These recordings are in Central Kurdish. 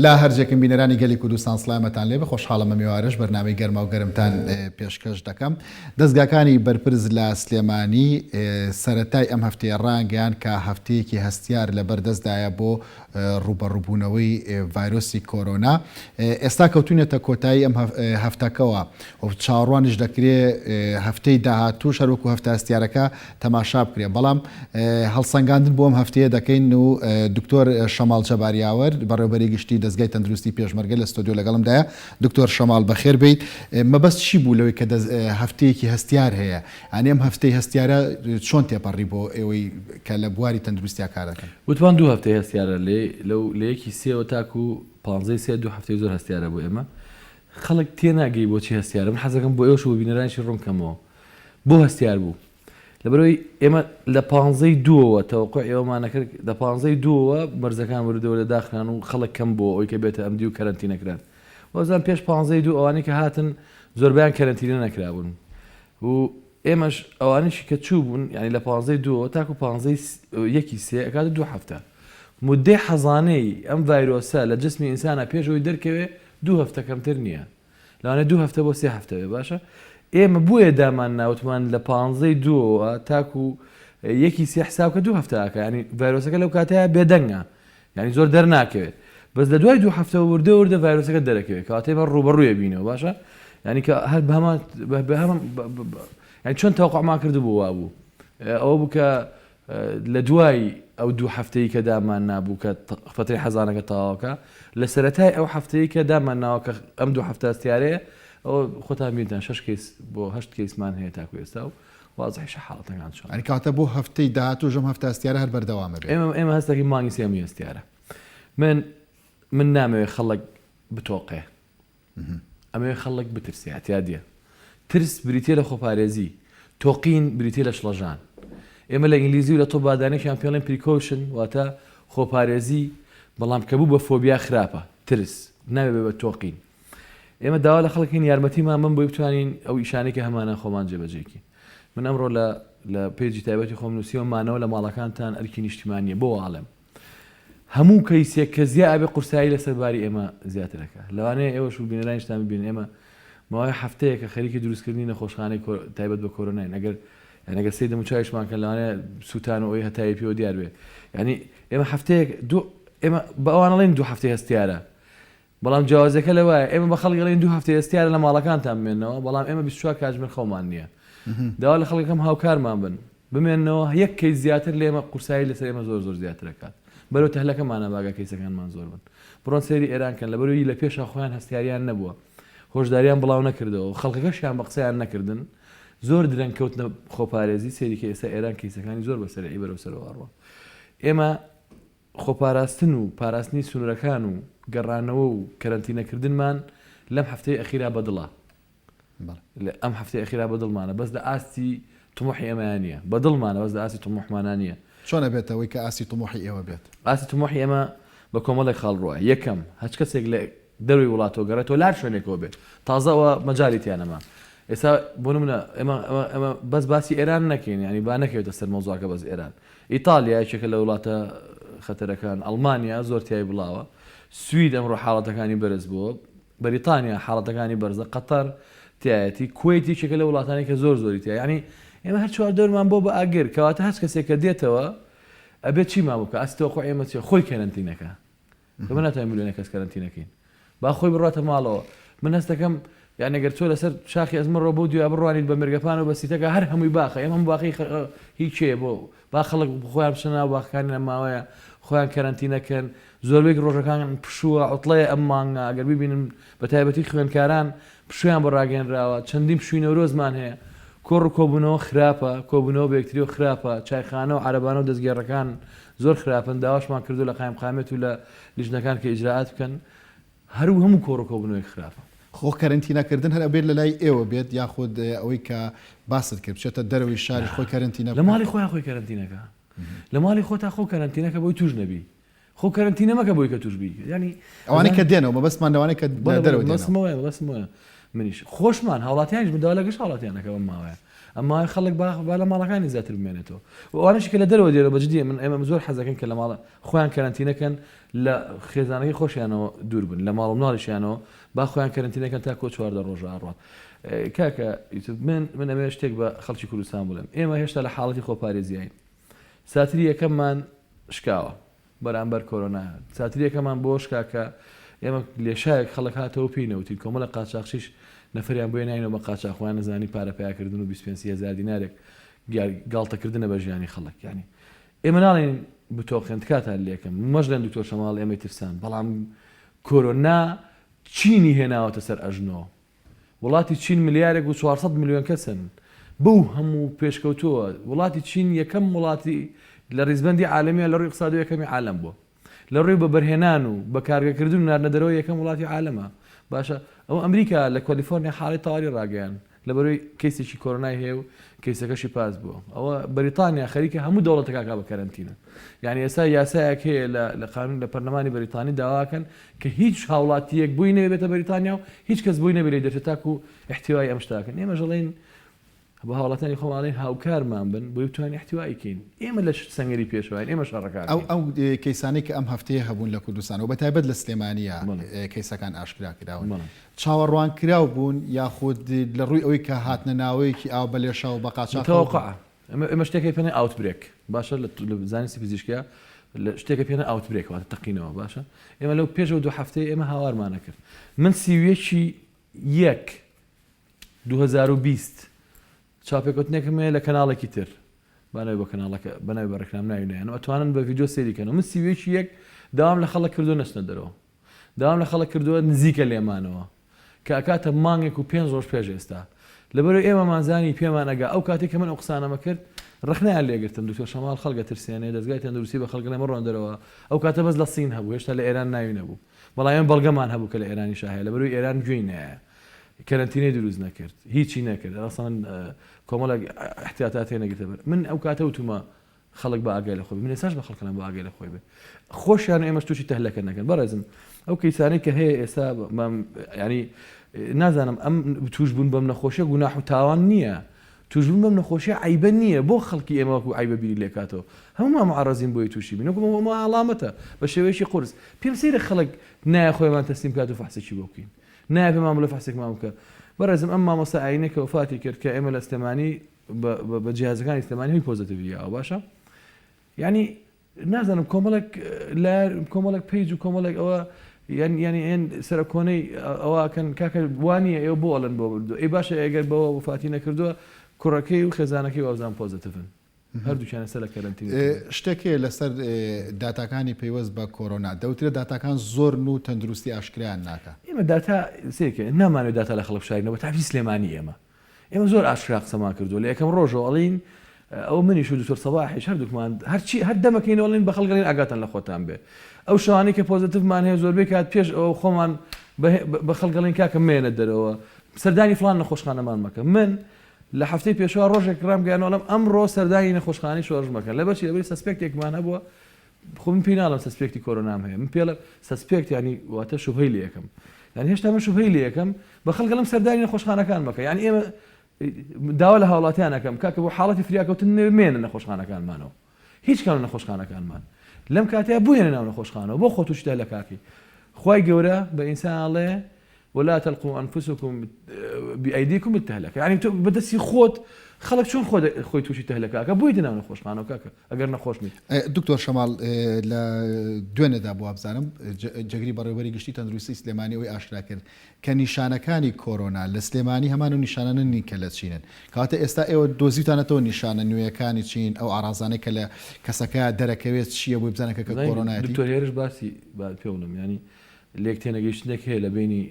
لە هەرجێکم بینەرانی گەلی کوردستان سڵامەتان لێبێ خۆشحاڵم ئەم ئێوارەش بەرنامەی گەرما و گەرمتان پێشکەش دەکەم دەزگاکانی بەرپرس لە سلێمانی سەرەتای ئەم هەفتەیە ڕایانگەیاند کە هەفتەیەکی هەستیار لەبەردەستدایە بۆ ڕووبەڕووبوونەوەی ڤایرۆسی کۆرۆنا. ئێستا کەوتوینەتە کۆتایی ئەم هەفتەکەوە و چاوەڕوانیش دەکرێ هەفتەی داهاتووش هەر وەکو هەفتە هەستیارەکە تەماشا بکرێ. بەڵام هەڵسەنگاندن بۆ ئەم هەفتەیە دەکەین و دکتۆر شەماڵ جەبار یاوەر، بەڕێوەبەری گشتی دەزگای تەندروستی پێشمەرگە لە ستۆدیۆ لەگەڵمدایە. دکتۆر شەماڵ بەخێر بێیت. مەبەست چی بوو لەوەی کە هەفتەیەکی هەستیار هەیە؟ یانی ئەم هەفتەی هەستیارە چۆن تێپەڕی بۆ ئێوەی کە لە بواری تەندروستیا کار دەکەن؟ وتمان دوو هەفتەی هەستیارە لێ لەو لە یەکی سێوە تاکو پانزەی سێ دوو هەفتەی زۆر هەستیارە بۆ ئێمە خەڵک تێناگەی بۆچی هەستیارە من حەزەکەم بۆ ئێوەش و بۆ بینەرانیشی ڕوون کەمەوە بۆ هەستیار بوو لەبەرئەوەی ئێمە لە پانزەی دووەوە تەوەقوعی ئەوەمان نەکرد لە پانزەی دووەوە مەرزەکان وردە وردە داخران و خەڵک کەم بووە ئەوەی کە بێتە ئەمدی و کەرەنتینە کران وازان پێش پانزەی دوو ئەوانەی کە هاتن زۆربەیان کەرەنتینە نەکرابوون و ئێمەش ئەوانەشی کە چوو بوون یانی لە پانزەی دووەوە تاکو پانزەی یەکی سێ ئەکاتە دوو هەفتە مدەی حەزانەی ئەم ڤایرۆسە لە جسمی ئینسانە پێش ئەوەی دەرکەوێ دوو هەفتە کەمتر نییە لەوانەیە دوو هەفتە بۆ سێ هەفتە بێ باشە ئێمە بۆیە دامان ناوتمان لە پانزەی دووەوە تاکو یەکی سێ حساب کە دوو هەفتە ئەکا یانی ڤایرۆسەکە لەو کاتەیە بێدەنگە یانی زۆر دەرناکەوێت بەس لە دوای دوو هەفتەوە وردە وردە ڤایرۆسەکە دەرەکەوێت کەواتە ئێمە ڕووبەڕوویە بینەوە باشە یانی کە هەر بەهەمان بەهەمان یانی چۆن تەوقعمان کردبوو وابوو ئەوە بوو کە لە دوای ئەو دوو هەفتەی کە دامان نابوو کە فترەی حەزانەکە تەواوکە لە سەرەتای ئەو هەفتەی کە دامان ناوە کە ئەم دوو هەفتە هەستیارەیە ئەوە خۆتان بیرتان شەش کەیس بۆ هەشت کەیسمان هەیە تاکو ئێستا و وازحیشە حاڵەتەکان چۆن. یانی کەواتە بۆ هەفتەی داهاتووش ئەم هەفتە هەستیارە هەر بەردەوام ئەبێت. ئێمە ئێمە هەست دەکەین مانگی سێ هەمووی هەستیارە. من من نامەوێ خەڵک بتۆقێ. ئەمەوێ خەڵک بترسێ ئەعتیادیە. ترس بریتیە لە خۆپارێزی. تۆقین بریتیە لە شڵەژان. ئێمە لە ئینگلیزی و لە طب بادانێکیان پێڵێن precaution واتە خۆپارێزی بەڵام کە بوو بە فۆبیا خراپە. ترس نابێ بێ بە تۆقین. ئێمە داوا لە خەڵک کەین یارمەتیمان بن بۆی بتوانین ئەو ئیشانەی کە هەمانە خۆمان جێبەجێ کەین. من ئەمڕۆ لە لە page ی تایبەتی خۆم نووسیوە مانەوە لە ماڵەکانتان ئەرکی نیشتیمانیە بۆ واڵێم هەموو کەیسێک کە زیا ئەبێ قورسایی لەسەر باری ئێمە زیاتر ئەکا لەوانەیە ئێوەش و بینەرانیشتان ببینن ئێمە ماوەی هەفتەیەکە خەریکی دروستکردنی نەخۆشخانەی تایبەت بە کۆرۆناین ئەگەر یان ئەگەر سەیر دەموچاویشمان کەن لەوانەیە سووتان و ئەوی هەتاوی پێوە دیار بێ یعنی ئێمە هەفتەیەک دوو ئێمە بە ئەوان ئەڵێن دوو هەفتەی هەستیارە بەڵام جیاوازیەکە لەوایە ئێمە بە خەڵک ئەڵێین دوو هەفتە ئێستیارە لە ماڵەکانتان بمێنەوە بەڵام ئێمە 24 کاتژمێر خەومان نییە داوا لە خەڵکەکەم هاوکارمان بن بمێنەوە یەک کەیس زیاتر لە ئێمە قورسایی لەسەر ئێمە زۆر زۆر زیاتر ئەکات بەرەو تەهلەکەمانە باگا کەیسەکانمان زۆر بن بڕۆن سەیری ئێران کەن لەبەرەوەی لە پێشا خۆیان هەستیاریان نەبووە هۆشداریان بڵاو نەکردەوە خەڵکەکەشیان بە قسەیان نەکردن زۆر درەنگ کەوتنە خۆپارێزی سەیری کە ئێستا ئێران کەیسەکانی زۆر بە سەرعی بەرەو سەرەوە ئەڕوا ئێمە خۆپاراستن و پاراستنی سنورەکان و گەڕانەوە و کەرەنتینەکردنمان لەم هەفتەی ئەخیرا بەدڵە. لە ئەم هەفتەی ئەخیرا بەدڵمانە بەس لە ئاستی تموحی ئێمەیا نییە. بەدڵمانە بەس لە ئاستی تموحمانا نییە. چۆن ئەبێت ئەوەی کە ئاستی تموحی ئێوە بێت؟ ئاستی تموحی ئێمە بە کۆمەڵێک خاڵ ڕووە. یەکەم، هەچ کەسێک لە دەرەوەی وڵاتەوە گەڕێتەوە لە هەر شوێنێکەوە بێت تازە ئەوە مەجالی تیا نەما. ئێستا بۆ نمونە ئێمە ئێمە بەس باسی ئێران نەکەین یانی با نەکەوێتە سەر مەوزوعەکە بەس ئێران. ئیتالیا یەکێکە لە وڵاتە خەتەرەکان، ئەڵمانیا زۆر تیای بڵاوە، سوید ئەمڕۆ حاڵەتەکانی بەرز بووە، بەریتانیا حاڵەتەکانی بەرزە، قەتەر تیایەتی، کوەیت یەکێکە لە وڵاتانی کە زۆر زۆری تیا یانی ئێمە هەر چواردەورمان بۆ بە ئاگر، کەواتە هەچ کەسێک کە دێتەوە ئەبێت چیمان بۆ بکا، ئاستی تەوەقوعی ئێمە چیە؟ خۆی کەرەنتینەکە. ئێمە ناتوانین ملیۆنێک کەس کەرەنتینە کەین با خۆی بڕاتە ماڵەوە من هەستەکەم یان ئەگەر تۆ لەسەر شاخی ئەزمەڕەوە بۆ دویا بڕوانیت بە مێرگەپان و بە سیتەکە هەر هەمووی باخە ئێمە هەموو باخی هی کێیە بۆ با خەڵک خۆیان بچنە ناو باخەکانی لە ماوەیە خۆیان کەرەنتینە کەن زۆربەی ڕۆژەکان پشووە عوتڵەیە ئەم مانگە ئەگەر ببینن بە تایبەتی خوێندکاران پشوویان بۆ ڕاگەیەنراوە چەندین پشووی نەورۆزمان هەیە کۆڕ و کۆبوونەوە خراپە کۆبوونەوە بە یەکتری و خراپە چایخانە و عەرەبانە و دەستگێڕەکان زۆر خراپن داواشمان کردوە لە قایمقامیەت و لە لیژنەکان کە ئیجرائات بکەن هەر هەموو کۆڕ و کۆبونەوەیەک خراپە. خۆ کەرەنتینە کردن هەر ئەبێت لەلای ئێوە بێت یاخود ئەوەی کە باست کرد بچێتە دەرەوەی شاریش خۆی کەرەنتینە لە بکات؟ ماڵی خۆیا خۆی کەرەنتینەکە لە ماڵی خۆتا خۆ کەرەنتینەکە بۆی توش نەبی خۆ کەرەنتینە مەکە بۆی کە توش بی یانی ئەوانەی کە دێنەوە مەبەستمان لەوانەی کە لە بەڵێ بەڵێ دەرەوە دێنەوە. مەبەستم ئەوەیە مەبەستم ئەوەیە. منیش خۆشمان هاوڵاتیانیش من داوا لە گشت هاوڵاتیان ئەکەم ئەم ماوەیە ئەم ماوەیە خەڵک با با لە ماڵەکانی زیاتر بمێنێتەوە و ئەوانەشی کە لە دەرەوە دێرەوە بە جدی من ئێمە زۆر حەزەکەن کە لە ماڵە خۆیان کەرەنتینە کەن لە خێزانەکەی خۆشیانەوە دوور بن لە ماڵ و مناڵیشیانەوە با خۆیان کەرەنتینە کەن تا کۆ 14 ڕۆژە ئەڕوات کاکە یوسف من من ئەمەوێ شتێک بە خەڵکی کوردستان بڵێم ئێمە هێشتا لە حاڵەتی خۆپارێزیین ساتری یەکەممان شکاوە بەرامبەر کۆرۆنا چاتریەکەمان بۆ شکا کە ئێمە لێشاوێک خەڵک هاتەوە پێی نەوتین کۆمەڵە قاچاخچیش نەفەریان بۆ ناینەوە بە قاچاخ خۆیان نەزانی پارە پیاکردن و 25 هزار دینارێک گاڵتەکردنە بە ژیانی خەڵک یانی ئێمە ناڵێن بتۆقێن تکاتان لێکەم مەژلێن دکتۆر شەماڵ ئێمەی ترسان بەڵام کۆرۆنا چینی هێناوەتە سەر ئەژنۆ وڵاتی چین ملیارێک و 400 ملیۆن کەسن بەو هەموو پێشکەوتووە وڵاتی چین یەکەم وڵاتی لە ڕیزبەندی عالەمیە لە ڕووی اقتصادی یەکەمی عالەم بووە لە ڕووی بەبەرهێنان و بە کارگەکردن و ناردنە دەرەوە یەکەم وڵاتی عالەمە باشە ئەو ئەمریکا لە کالیفۆرنیا حاڵی تەواری ڕاگەیان لەبەرەوەی کەیسێکی کۆرۆنای هەیە و کەیسەکەشی پاس بووە ئەوە بەریتانیا خەریکە هەموو دەوڵەتەکە ئەکا بە کەرەنتینە یعنی ئێستا یاسایەک هەیە لە لە قانون لە پەرلەمانی بەریتانی داواکەن کە هیچ هاوڵاتیەک بۆی نەبێ بێتە بەریتانیا و هیچ کەس بۆی نەبێ لێی دەرچێت تاکو احتوای ئەم شتاکەن ئێمەش ئەڵێین بە هاوڵاتیانی خۆمان ئەڵێین هاوکارمان بن بۆی بتوانین احتوای کەین ئێمە لە سەنگەری پێشەوەین ئێمە شەڕەکە ئەو ئەکەین. ئەو کەیسانەی کە ئەم هەفتەیە هەبوون لە کوردستان و بە تایبەت لە سلێمانییە کەیسەکان ئاشکرا کراون چاوەڕوانکراو بوون یاخود لە ڕووی ئەوەی کە هاتنە ناوەیەکی ئاو بە لێشاو و بە قاچاخەوە بوون؟ متوقعە ئێمە شتێک هەیە پێ outbreak باشە لە زانستی پزیشکیا شتێکە پێ outbreak واتە تەقینەوە باشە ئێمە لەو پێشەوە دوو هەفتەیە ئێمە هاوارمانە کرد من 31 یەک 2020 چاپێکوتنێکم هەیە لە کەناڵێکی تر بەناوی بە کەناڵەکە بەناوی بە ڕێکلام ناوی نایەن و ئەتوانن بە ڤیدیۆ سەیری کەن و من 31 یەک داوام لە خەڵک کردو نەچنە دەرەوە داوام لە خەڵک کردووە نزیکە لێمانەوە کە ئەکاتە مانگێک و پێنج ڕۆژ پێش ئێستا لەبەرئەوەی ئێمەمان زانی پێمان ئەگا ئەو کاتەی کە من ئەو قسانەمە کرد ڕەخنەیان لێگرتم دکتۆر شەماڵ خەڵک ئەترسێنێ دەزگای تەندروستی بە خەڵک ئەڵێ مەڕۆن دەرەوە ئەو کاتە بەس لە سین هەبوو هێشتا لە ئێران ناوی نەبوو بەڵام ئێمە بەڵگەمان هەبوو کە لە ئێرانیشا هەیە لەبەرئەوەی ئێران گوێی نایە کەرەنتینەی دروست نەکرد هیچی نەکرد ئەسڵەن کۆمەڵێک احتیاطاتی نەگرتە بەر من ئەو کاتە وتومە خەڵک با ئاگای لە خۆی بێ من ئێستاش بە خەڵک ئەڵێم با ئاگای لە خۆی بێ خۆشیان و ئێمەش تووشی تەهلەکە نەکەن بەڕێزم ئەو کەیسانەی کە هەیە ئێستا ینی نازانم ئەم توش بوون بەم نەخۆشیە گوناح و تاوان نییە توشبوون بەم نەخۆشیە عیبە نییە بۆ خەڵکی ئێمە وەکو عیبە بیری لێکاتەوە هەموومان معرەزین بۆی تووشی بین وەکو ئەمە عەڵامەتە بە شێوەیەکی قورس پێم سەیرە خەڵک نایە خۆیمان تەسلیم کات و فەحسێکی بۆ بکەین نایە پێمان بڵێ فەحسێکمان بکە بەڕێزم ئەم مامۆستا ئاینێک کە وەفاتی کرد کە ئێمە لە سلێمانی بە جیهازەکانی سلێمانی هەمووی positive ی یاوە باشە یعنی نازانم کۆمەڵێک لە کۆمەڵێک page و کۆمەڵێک ئەوە یان یعنی ئێن سەر کۆنەی ئەوەکەن کاکە وانە ئێوە بۆ ئەڵەن بۆ بردو ئەی باشە ئەگەر بەوە وفاتی نەکردووە کوڕەکەی و خێزانەکەی وازان positive ن هەردووکیان ئێستا لە کەرەنتینە. شتێک هەیە لەسەر داتاکانی پەیوەست بە کۆرۆنا دەوترێت داتاکان زۆرن و تەندروستی ئاشکرایان ناکا. ئێمە داتا سەیرکە نامانەوێت داتا لە خەڵک بشارینەوە بەتایبەتی سلێمانی ئێمە ئێمە زۆر ئاشکرا قسەمان کردووە لە یەکەم ڕۆژەوە ئەڵێین ئەوە منیش و دکتۆر سەباحیش هەردووکمان هەرچی هەر دەمەکەینەوە ئەڵێین بە خەڵک ئەڵێین ئاگاتان لە خۆتان بێ ئەو شەوانەی کە positive مان هەیە زۆربەی کات پێش ئەوە خۆمان بە خەڵک ئەڵێین کاکە مێنە دەرەوە سەردانی فڵان نەخۆشخانەمان مەکە من لە هەفتەی پێشوە ڕۆژێک ڕامگەیاند ئەڵێم ئەمڕۆ سەردانی نەخۆشخانەی شۆڕش مەکەن لەبەر چی لەبەری suspect ێکمان هەبووە خۆ من پێی ناڵێم suspect ی کۆرۆنام هەیە من پێڵێم suspect ینی واتە شوبهەی لێ یەکەم یعنی هێشتا من شوبهەی لێ یەکەم بە خەڵک ئەڵێم سەردانی نەخۆشخانەکان مەکە یعنی ئێمە داوا لە هاوڵاتیان ئەکەم کاکە بۆ حاڵەتی فریاکەوتن مێنە نەخۆشخانەکانمانەوە هیچ کام لە نەخۆشخانەکانمان لەم کاتەیە بوویەنە ناو نەخۆشخانەوە بۆ خۆ تووشی تەهلەکاکەی خوای گەورە بە ئینسان ئەڵێ ولا تلقوا انفسكم بأيديكم التهلكة یعنی تۆ بە دەستی خۆت خەڵک چۆن خۆی تووشی تەهلەکاکە بۆیتە ناو نەخۆشخانەوە کاکە ئەگەر نەخۆش نیت. دکتۆر شەماڵ لە دوێنێدا بوو وابزانم جێگری بەڕێوەبەری گشتی تەندروستی سلێمانی ئەوەی ئاشکرا کرد کە نیشانەکانی کۆرۆنا لە سلێمانی هەمان ئەو نیشانانە نین کە لە چینن. کەواتە ئێستا ئێوە دۆزیوتانەتەوە نیشانە نوێیەکانی چین، ئەو ئاڕازانەی کە لە کەسەکە دەرەکەوێت چییە بۆی بزانن کە کە کۆرۆنایەتی؟ دکتۆر هێرش باسی با پێ بڵێم یانی لێک تێنەگەیشتنێک هەیە لە بەینی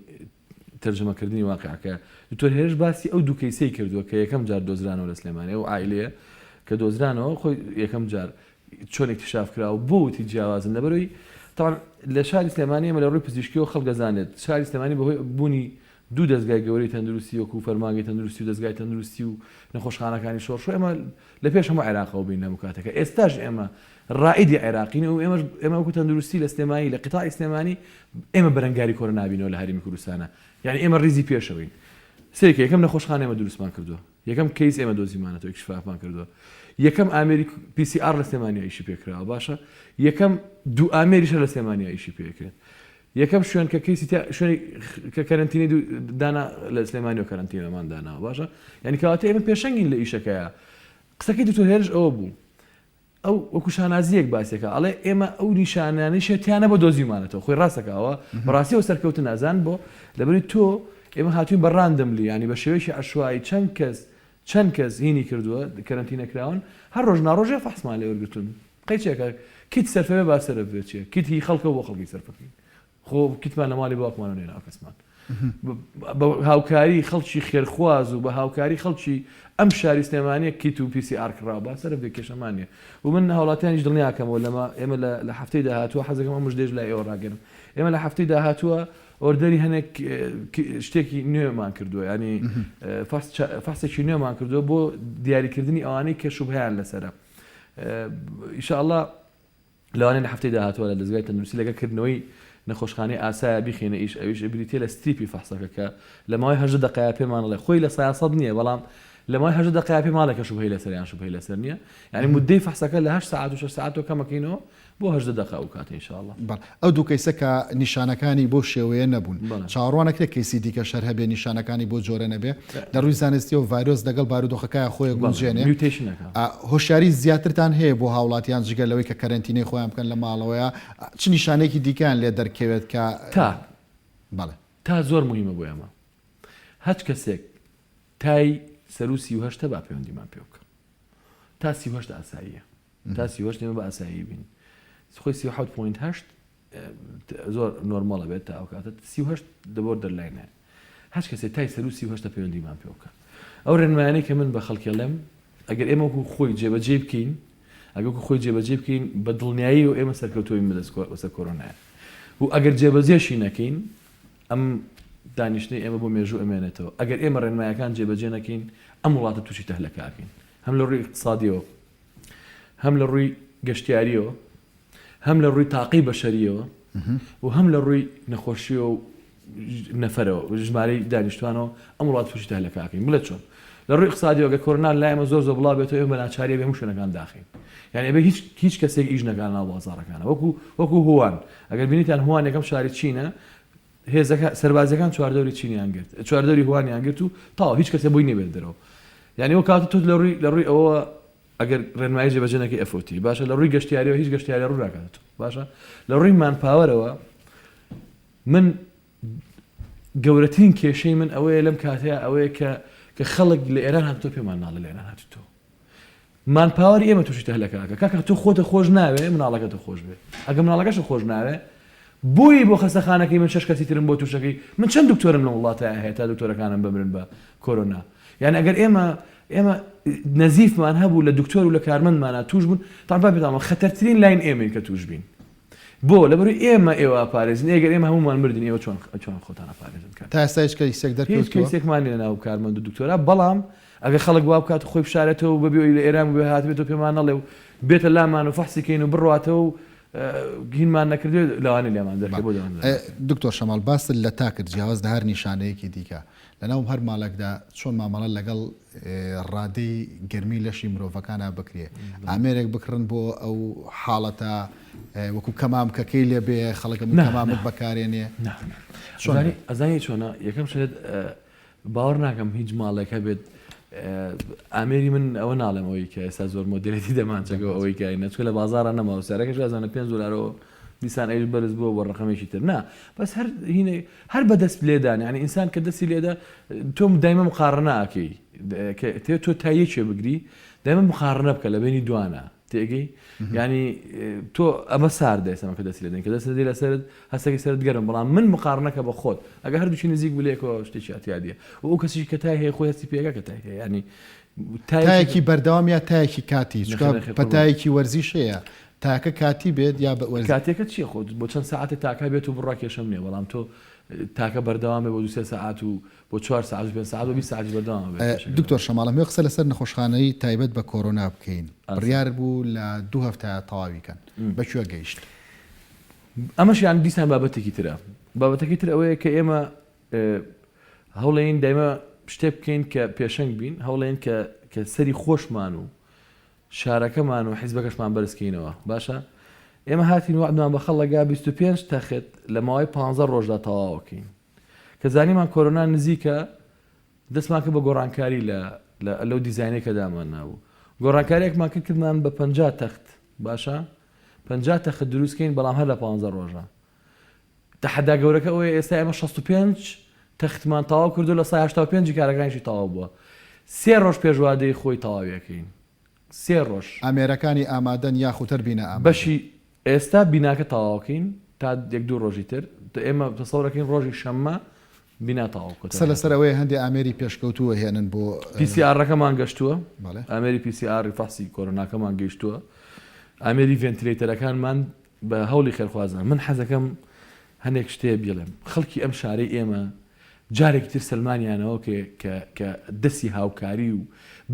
تەرجەمەکردنی واقیعەکە. دکتۆر هێرش باسی ئەو دوو کەیسەی کردووە کە یەکەم جار دۆزرانەوە لە سلێمانی ئەو عائیلەیە کە دۆزرانەوە خۆی یەکەم جار چۆن اکتشاف کرا و بۆ وتی جیاوازن لەبەرەوەی تاوان لە شاری سلێمانی ئێمە لە ڕووی پزیشکیەوە خەڵک دەزانێت شاری سلێمانی بەهۆی بوونی دوو دەزگای گەورەی تەندروستی وەکو فەرمانگەی تەندروستی و دەزگای تەندروستی و نەخۆشخانەکانی شۆڕش و ئێمە لە پێش هەموو عێراقەوە بین هەموو کاتەکە ئێستاش ئێمە ڕائیدی عێراقین و ئێمەش ئێمە وەکو تەندروستی لە سلێمانی لە قیتاعی سلێمانی ئێمە بەرەنگاری کۆرۆنا بینەوە لە هەرێمی کوردستانە یعنی ئێمە ڕیزی پێشەوەین. سەیرکە یەکەم نەخۆشخانە ئێمە دروستمان کردووە یەکەم کەیس ئێمە دۆزیمانەتەوە ئیکشفافمان کردووە یەکەم ئامێری PCR لە سلێمانیا ئیشی پێکراوە باشە یەکەم دوو ئامێریشە لە سلێمانیا ئیشی پێکرێت یەکەم شوێن کە کەیسی تیا شوێنی کە کەرەنتینەی دوو دانا لە سلێمانی و کەرەنتینەمان داناوە باشە یعنی کەواتە ئێمە پێشەنگین لە ئیشەکەیە قسەکەی دکتۆر هێرش ئەوە بوو ئەو وەکو شانازییەک باسیەکا ئەڵێ ئێمە ئەو نیشانانەی شێتیانە بۆ دۆزیومانەتەوە خۆی ڕاستەکا ئەوە بەڕاستی ئەو سەرکەوتن ئەزان بۆ لەبەری تۆ ئێمە هاتوین بە randomly ینی بە شێوەیەکی عەشوایی چەند کەس چەند کەس هینی کردووە کەرەنتینە کراون هەر ڕۆژ ناڕۆژێ فەحسمان لێ وەرگرتوون قەیچێکە کیت سەرفە بێ با سەرف بێ چیە کیت هی خەڵکە بۆ خەڵکی سەرفەکەین خۆ کیتمان لە ماڵی باوکمانەوە نێناوە کەسمان بە هاوکاری خەڵکی خێرخواز و بە هاوکاری خەڵکی ئەم شاری سلێمانیە کیت و PCR کڕاوە با سەرف بێ کێشەمان نیە و من هاوڵاتیانیش دڵنیاکەمەوە لەمە ئێمە لە هەفتەی داهاتووە حەزەکەم ئەم مژدەیش لای ئێوە ڕاگەرم ئێمە لە هەفتەی داهاتووە order ی هەنێک شتێکی نوێمان کردووە ینی فەحسێکی نوێمان کردووە بۆ دیاریکردنی ئەوانەی کە شوبهەیان لەسەرە ئیشاءاللە لەوانەیە لە هەفتەی داهاتووە لە دەزگای تەندروستی لەگەڵ کردنەوەی نەخۆشخانەی ئاسایا بیخەینە ئیش ئەویش بریتیە لە strip ی فەحسەکە کە لە ماوەی 18 دەقەیا پێمان ئەڵێ خۆی 100% نییە بەڵام لە ماوەی 18 دەقەیا پێمان ئەڵێ کە شوبهەی لەسەر یان شوبهەی لەسەر نییە یعنی مدەی فەحسەکە لە 8 سەعات و 6 سەعاتەوە کەمەکەینەوە بۆ 18 دەقە ئەو کاتە ان شاء اللە. بەڵێ ئەو دوو کەیسە کە نیشانەکانی بەو شێوەیە نەبوون چاوەڕوان ئەکرێ کەیسی دیکەش هەر هەبێ نیشانەکانی بەو جۆرە نەبێ؟ لە ڕووی زانستیەوە ڤایرۆس لەگەڵ بارودۆخەکەیا خۆی ئەگونجێنێ. هۆشیاری زیاترتان هەیە بۆ هاوڵاتیان جگە لەوەی کە کەرەنتینەی خۆیان بکەن لە ماڵەوەیا چ نیشانەیەکی دیکەیان لێ دەرکەوێت کە تا. بەڵێ. تا زۆر موهیمە بۆ ئێمە. هەچ کەسێک تای سەروو 38 ە با پەیوەندیمان پێ بکا. تا 38 ئاساییە. تا 38 ئێمە بە ئاسایی بین. خۆی 37 point هەشت زۆر normal ە بێت تا ئەو کاتە 38 دە borderline ە هەچ کەسێ تای سەرو 38 پەیوەندیمان پێ بکە ئەو ڕێنمایانەی کە من بە خەڵکی ئەڵێم ئەگەر ئێمە وەکو خۆی جێبەجێ بکەین ئەگەر وەکو خۆی جێبەجێ بکەین بە دڵنیایی و ئێمە سەرکەوتوین بەدەست بەسەر کۆرۆنایە و ئەگەر جێبەجێشی نەکەین ئەم دانیشتنەی ئێمە بۆ مێژوو ئەمێنێتەوە ئەگەر ئێمە ڕێنمایەکان جێبەجێ نەکەین ئەم وڵاتە تووشی تەهلەکە ئەکەین هەم لە ڕووی اقتصادیەوە هەم لە ڕووی گەشتیاریەوە هەم لە ڕووی تاقی بەشەریەوە و هەم لە ڕووی نەخۆشیەوە و نەفەرەوە ژمارەی دانیشتوانەوە ئەم وڵات تووشی تەهلەکەکەین بڵێ چۆن لە ڕووی اقتصادیەوە گەر کۆرۆنا لای ئێمە زۆر زۆر بڵاو بێتەوە ئێمە بە ناچاری ئەبێ هەموو شوێنەکان داخەین یعنی ئەبێ هیچ هیچ کەسێک ئیش نەکات ناو بازاڕەکانە وەکو وەکو هوان ئەگەر بینیتان هوان یەکەم شاری چینە هێزەکە سەربازیەکان چواردەوری چینیان گرت چواردەوری هوانیان گرت و تاو هیچ کەسێ بۆی نەبێت دەرەوە یعنی ئەو کاتە تۆ لە ڕووی لە ڕووی ئەوە ئەگەر ڕێنمایی جێبەجێ نەکەی ئەفەوتی باشە لە ڕووی گەشتیاریەوە هیچ گەشتیاری ڕوو ناکات باشە لە ڕووی manpower ەوە من گەورەترین کێشەی من ئەوەیە لەم کاتەیە ئەوەیە کە کە خەڵک لە ئێران هاتووە پێمان ناڵێ لە ئێران هاتووە manpower ی ئێمە تووشی تەهلەکە ئەکا کاکە تۆ خۆتە خۆش ناوێ مناڵەکەتە خۆش بێ ئەگە مناڵەکەشت خۆش ناوێ بۆیی بۆ خەستەخانەکەی من شەش کەسی ترم بۆ تووشەکەی من چەند دکتۆرم لەم وڵاتە هەیە تا دکتۆرەکانم بمرن بە کۆرۆنا یعنی ئەگەر ئێمە ئێمە نەزیفمان هەبوو لە دکتۆر و لە کارمەندمانە توش بوون تا با پێتان خەتەرترین line ئێمەین کە توش بین بۆ لەبەرئەوەی ئێمە ئێوە ئەپارێزین ئەگەر ئێمە هەموومان مردین ئێوە چۆن چۆن خۆتان ئەپارێزن کاک تا ئێستا هیچ کەیسێک هیچ دەرکەوتووە؟ کەیسێکمان نیە لەناو کارمەند و دکتۆرا بەڵام ئەگەر خەڵک وا بکات و خۆی بشارێتەوە و بەبێ ئەوی لە ئێران بووبێ هاتبێتەوە پێمان نەڵێ و بێتە لامان و فەحسی کەین و بڕواتەوە و هینمان نەکردبێ لەوانەیە لێمان دەرکەوێ بۆ دەوام دەرناکەوێ. دکتۆر شەماڵ باست لە تا کرد جیاواز لە هەر نیشانەیەکی دیکە لەناو هەر ماڵێکدا چۆن مامەڵە لەگەڵ ڕادەی گەرمی لەشی مرۆڤەکانا بکرێ ئامێرێک بکڕن بۆ ئەو حاڵەتە وەکو کەمامکەکەی لێ بێ خەڵک هەموو کەمامک بەکارێنێ چۆن ئەزانی چۆنە یەکەم شت باوەڕ ناکەم هیچ ماڵێک هەبێت ئامێری من ئەوە ناڵێم ئەوەی کە ئێستا زۆر مۆدێلێتی دەمانچەکە ئەوەی کە نەچکە لە بازاڕە نەماوە سعرەکەش وازانە 5 دلارەوە دیسان ئەویش بەرز بووە بۆ ڕقمێکی تر نا بەس هەر هینێ هەر بە دەست لێدان یعنی ئینسان کە دەستی لێدا تۆ دایمە مقارنە ئەکەی کە تێ تۆ تا یەکێ بگری دایمە مقارنە بکە لە بینی دوانە تێگەی یعنی تۆ ئەمە ساردە ئێستا کە دەستی لێدەین کە دەست لێدەی لەسەرت هەستەکەی سەرت گەرم بەڵام من مقارنەکە بە خۆت ئەگەر هەردووکی نزیک بوو لێکەوە شتێکی ئەتیادیە و ئەو کەسیش کە تای هەیە خۆی هەستی پێگا کە تای هەیە یعنی تایەکی بەردەوام یا تایەکی کاتی چونکە پەتایەکی وەرزیش هەیە تاکە کاتی بێت یا بە وەرزی؟ کاتیەکە چیە خۆ بۆ چەند سەعاتێ تاکە بێت و بڕوا کێشەم نیە بەڵام تۆ تاکە بەردەوام بێ بۆ دوو سێ سەعات و بۆ چوار سەعات و پێنج سەعات بۆ 20 سەعاتیش بەردەوام بێت کێشەکە دکتۆر شەماڵ ئەمەوێ قسە لەسەر نەخۆشخانەی تایبەت بە کۆرۆنا بکەین بڕیار بوو لە دوو هەفتە تەواوی کەن بە کوێ گەیشت؟ ئەمەشیان دیسان بابەتێکی ترە بابەتەکەی تر ئەوەیە کە ئێمە هەوڵێین دایمە. شتێک بکەین کە پێشەنگ بین، هەوڵێن کە کە سەری خۆشمان و شارەکەمان و حیزبەکەشمان بەرز کەینەوە. باشە ئێمە هاتین وەعدمان بە خەڵک گا 25 تەخت لە ماوەی 15 ڕۆژدا تەواوەکەین. کە زانیمان کۆرۆنا نزیکە دەستمان کرد بە گۆڕانکاری لە لە لەو دیزاینەی کە دامان نابوو. گۆڕانکاریەکمان کرد کردمان بە 50 تەخت. باشە 50 تەخت دروست کەین بەڵام هەر لە 15 ڕۆژە. تەحەدا گەورەکە ئەوەیە ئێستا ئێمە 65 تەختمان تەواو کردو لە سای 85 کارەکانیشی تەواو بووە. سێ ڕۆژ پێش وادەی خۆی تەواوی ئەکەین. سێ ڕۆژ. ئامێرەکانی ئامادەن یاخود هەر بینا ئامادەیە؟ بەشی ئێستا بیناکە تەواوکەین تا یەک دوو ڕۆژی تر ئێمە تەسەورەکەین ڕۆژی شەممە بینا تەواو قسە لەسەر ئەوەیە هەندێ ئامێری پێشکەوتوو ئەهێنن بۆ. پی سی ئاڕەکەمان گەشتووە ئامێری پی سی ئاڕی فەحسی کۆرۆناکەمان گەیشتووە ئامێری ventilator ەکانمان بە هەوڵی خێرخوازان من حەزەکەم هەنێک شتێ بیڵێم خەڵکی ئەم شارەی ئێمە جارێکی تر سەلمانیانەوە کە کە کە دەسی هاوکاری و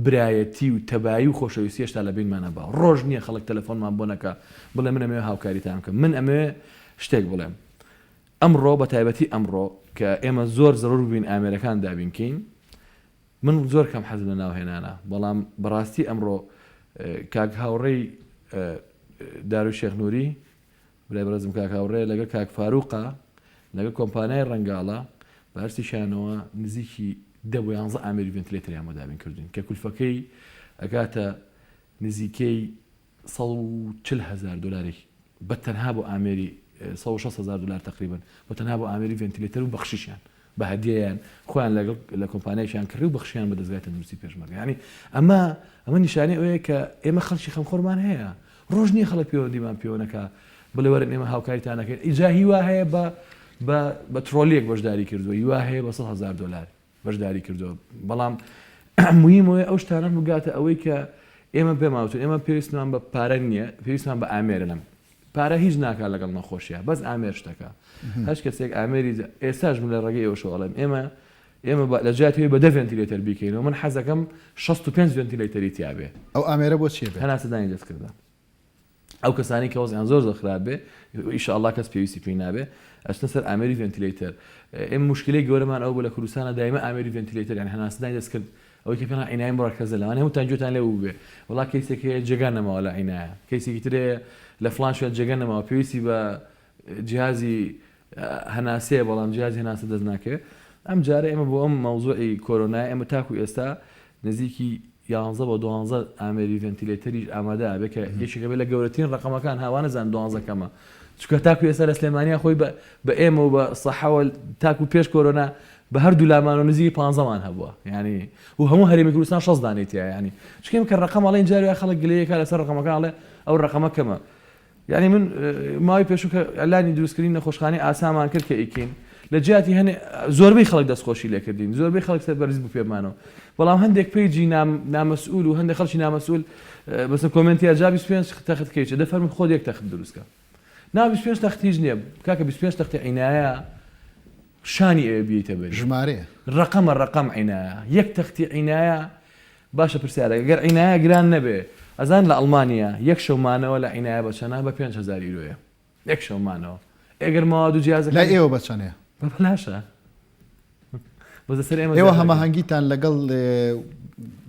برایەتی و تەبایی و خۆشەویستی هێشتا لە بینمانە باو ڕۆژ نییە خەڵک تەلەفۆنمان بۆ نەکا بڵێ من ئەمەوێ هاوکاریتان بکەم من ئەمەوێ شتێک بڵێم ئەمڕۆ بە تایبەتی ئەمڕۆ کە ئێمە زۆر زەرور بووین ئامێرەکان دابین کەین من زۆر کەم حەزم لە ناوهێنانە بەڵام بەڕاستی ئەمڕۆ کاک هاوڕێی داروی شێخ نوری برای بەڕێزم کاک هاوڕێ لەگەڵ کاک فاروقە لەگەڵ کۆمپانیای ڕەنگاڵە بە هەرسێکیانەوە نزیکی دە بۆ یانزە ئامێری ventilator یان بۆ دابین کردوین کە کولفەکەی ئەگاتە نزیکەی 140 هەزار دلارێک بە تەنها بۆ ئامێری 160 هەزار دلار تقریبا بە تەنها بۆ ئامێری ventilator و بەخشیشیان بە هەدیەیان خۆیان لەگەڵ لە کۆمپانیایان کڕی و بەخشیان بە دەزگای تەندروستی پێشمەرگە یعنی ئەمە ئەمە نیشانەی ئەوەیە کە ئێمە خەڵکی خەمخۆرمان هەیە ڕۆژ نییە خەڵک پەیوەندیمان پێوە نەکا بڵێ وەرن ئێمە هاوکاریتان ئەکەین ئیجا هیوا هەیە بە بە بە ترۆلیەک بەشداری کردووە هیوا هەیە بە 100 هەزار دلار بەشداری کردووە بەڵام مهم ئەوەیە ئەو شتانە بگاتە ئەوەی کە ئێمە پێماوتون ئێمە پێویستمان بە پارە نییە پێویستمان بە ئامێرە لەم پارە هیچ ناکات لەگەڵ نەخۆشیە بەس ئامێر شتەکە هەش کەسێک ئامێری ئێستاش من لە ڕێگەی ئێوەشەوە ئەڵێم ئێمە ئێمە لە جیاتی ئەوەی بە دە ventilator بیکەینەوە من حەزەکەم 65 ventilator ی تیابێ. ئەو ئامێرە بۆ چیە بێت؟ هەناسەدانی دەستکردە. ئەو کەسانەی کە وەزعیان زۆر زۆر خراپ بێ ئیشاڵڵا کەس پێویستی پێی نابێ ئەچنە سەر ئامێری ventilator. ئێمە موشکیلەی گەورەمان ئەوە بوو لە کوردستانا دایمە ئامێری ventilator یانی هەناسەدانی دەستکرد ئەوەی کە پێڵێن عینایە مورەکەزە لەوانەیە هەمووتان گوێتان لێ بووبێ وەڵا کەیسێک هەیە جێگا نەماوە لە عینایە کەیسێکی تر هەیە لە فڵان شوێن جێگە نەماوە پێویستی بە جیهازی هەناسەیە بەڵام جیهازی هەناسە دەست ناکەوێت ئەم جارە ئێمە بۆ ئەم مەوزوعی کۆرۆنای ئێمە تاکو ئێستا نزیکی یانزە بۆ دوانزە ئامێری ventilator یش ئامادە ئەبێ کە یەکێکە بێ لە گەورەترین ڕقەمەکان هاوانەزان دوانزە کەمە چونکە تاکو ئێستا لە سلێمانیا خۆی بە ئێمە و بە سەحەوە تاکو پێش کۆرۆنا بە هەردوو لامانەوە نزیکی پانزەمان هەبووە یانی و هەموو هەرێمی کوردستان شەست دانەی تیا یانی چونکە ئێمە کە ڕقەم ئەڵێن جاری وایە خەڵک گلەیەکە لەسەر ڕقەمەکان ئەڵێ ئەو ڕقەمە کەمە یانی من ماوەی پێشوو کە ئیعلانی دروستکردنی نەخۆشخانەی ئاسامان کرد کە ئیکین لە جیاتی هەنێ زۆربەی خەڵک دەستخۆشی لێکردین زۆربەی خەڵک سەر بەرز بوو پێمانەوە بەڵام هەندێک page ی نامەسئول و هەندێک خەڵکی نامەسئول بەسە comment ی جا 25 تەخت کەیچە دەفەرموو خۆت یەک تەخت دروستکە نا 25 تەخت هیچ نییە کاکە 25 تەختی عینایە شانی ئەوێ بیتە بەری ژمارەیە ڕقەمە ڕقەم عینایە یەک تەختی عینایە باشە پرسیارێک گەر عینایە گران نەبێ ئەزان لە ئەڵمانیا یەک شەو مانەوە لە عینایە بە چەنە بە 5000 یورۆیە یەک شەو مانەوە ئەگەر مەواد و جیازەکان لای ئێوە بە چەنەیە؟ بە بەلاشە بەس لەسەر ئێمە ئێوە زیاد دەکەن. هەماهەنگیتان لەگەڵ